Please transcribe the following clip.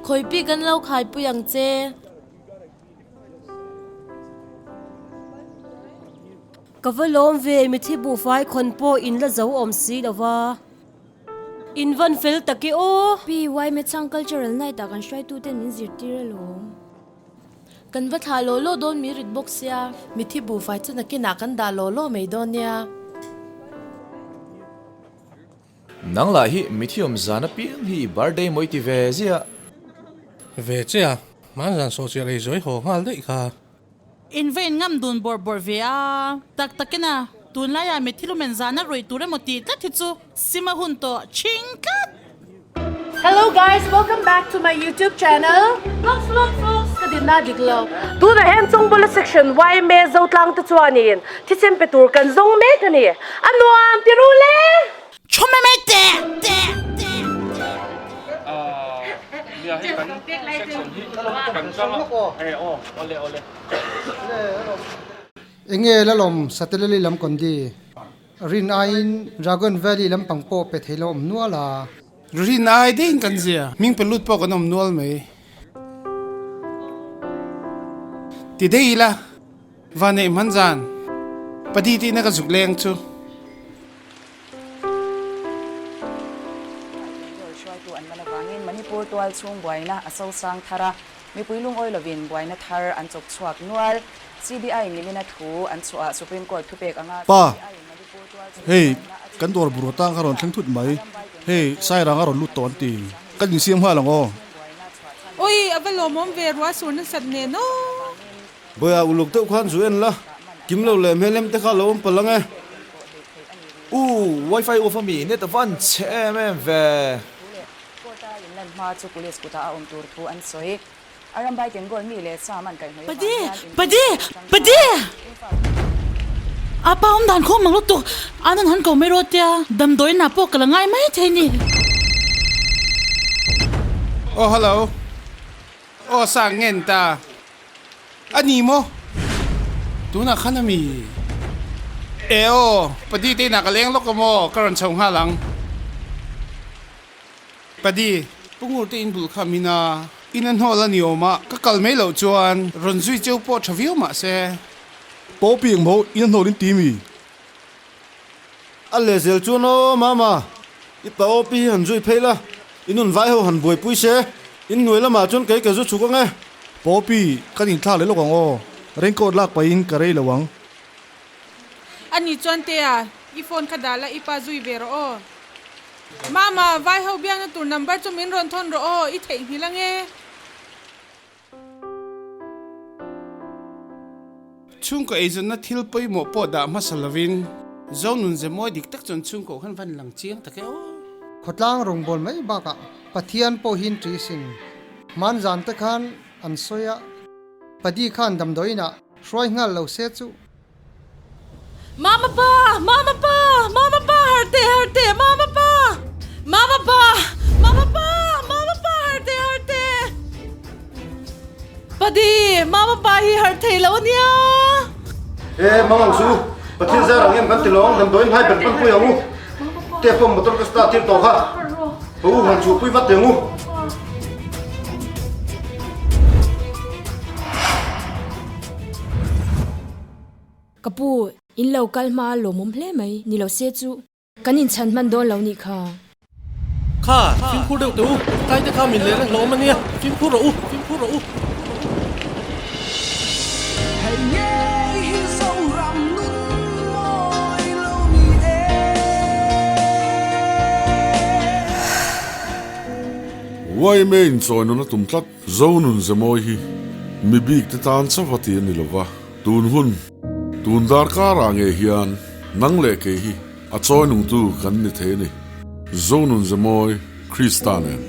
Khawi pi kan lo khaipui ang che. Ka va lawm ve, mithi buhfai khawn pawh in la zo awm si lo va. In van fel tak e aw. Pi, Yma chang Cultural Night ah kan hruaituten min zirtir alawm. Kan va thlah law law dawn mi rit bawk sia. Mithi buhfai chu nakinah kan dah law law mai dawn nia. Nang lah hi mithi awm zan apiang hi i birthday mawi ti ve ziah. Ve che a, hmanzan sawhchiah lei zawi haw nghal daih kha. In va in ngam dun bawrh bawrh ve a, tak takin a, tunlaiah mithi lumen zana ruih tur emaw tih tlat hi chu sim a hun tawh chhing tlat. Hello guys welcome back to my youtube channel vlogs vlogs vlogs ka dinna dik lo. Tunah hian Chawngbawla section yma Zotlang te chuanin thisen pe tur kan zawng mek a ni. A nuam ti ru le! Chhawm mai mai teh teh teh. Enge lalawm Satelali lam kondi? Rin aiin Dragon Valley lampang pawh pe thei lo awm nual a. Rin ai deihin kan zia, hming pe lut pawh kan awm nual mai. Ti dei ila, va neih hman zan, padi tihna ka zuk leng chu. Hruaitu an man avangin Manipur tual chhung buaina a sosang thar a, mipui lungawi lovin buaina thar an chawk chhuak nual. CBI nimina thu an chhuah Supreme Court thupek anga Pa, CBI in Manipur tual chhung hei buaina a kan dawr bur atang kha rawn thleng thut mai, hei Sairang a rawn lut tawh an ti, kan insiam nghal ang aw. Ui, a va lawmawm ve ruah sur nasat nen aw. Bawiha uluk deuh khan zu en la, kim lo leh hmel em te kha lo awm palh ang e. U, wifi off a mi, net a van chhe em em ve. Thu leh court a inlan hma chu police kutah a awm tur thu an sawi. A ram bai Tengol mi leh Sam an kaihhnawih avang Padi! hian in Padi! Padi! A pa awm dan khawm ang lutuk, an han han ko mai rawh tia, damdawiin ah pawh ka la ngai mai thei ni. Aw hello. Aw sang ngen ta. A ni maw? Tunah khan a mi? E aw, Padi te inah ka leng lawk a maw? Ka rawn chho nghal ang. Padi, Pu Ngurte in bul kha min a, in a hnawl a ni awm a, ka kal mai loh chuan rawn zui cheu pawh tha viau mah se. Paw piang maw in a hnawl in ti mi? A lehzel chuan aw Mama, i pa aw pi hi han zui phei la, i nun vai ho han buaipui se, in hnuai lamah chuan kei ka zu chhuk ang e. Paw pi, kan inthlak leh lawk ang aw, raincoat lak pahin ka rei lo ang. A ni chuan Tea, i phone kha dah la i pa zui ve rawh aw. Mama, vai ho biakna tur number chu min rawn thawn rawh aw, i theihnghilh ange. Chhungkaw eizawnna thil pawimawh pawh dah hmasa lovin Zonun ze mawi dik tak chuan chhungkaw khan van lang chiang tak e aw. Khawtlang rawngbâwl mai bakah Pathian pawhin ṭi sin. Hmanzan te khan an sawi a, Padi khan damdawiinah hruai nghal lo se chu. Mama pa! Mama pa! Mama pa! Har teh har teh! Mama pa! Mama pa! Mama pa! Mama pa! Har teh har teh! Padi! Mama pa hi har thei lo ania! E Mangang chu Pathian zar ang em kan ti lawng damdawiin hnai ber pan pui ang u. Te pawh motor ka start tir tawh kha. Ka u han chhuah pui vat ang u. Ka pu, in lo kal hma a lawmawm hle mai, ni lo se chu kan inchhan hman dawn lo nih kha. Kha, fimkhur deuh teh u, tlai te kha min leh reng hlawm a nia, fimkhur rawh u, fimkhur rawh u. Yma in chawi nuna tum tlat Zo nun ze mawi hi mi bik te tan chauh a ti a ni lo va, tun hun, tun darkar ah ngei hian nang leh kei hi a chawi nungtu kan ni thei a ni. Zo nun ze mawi Krista nen.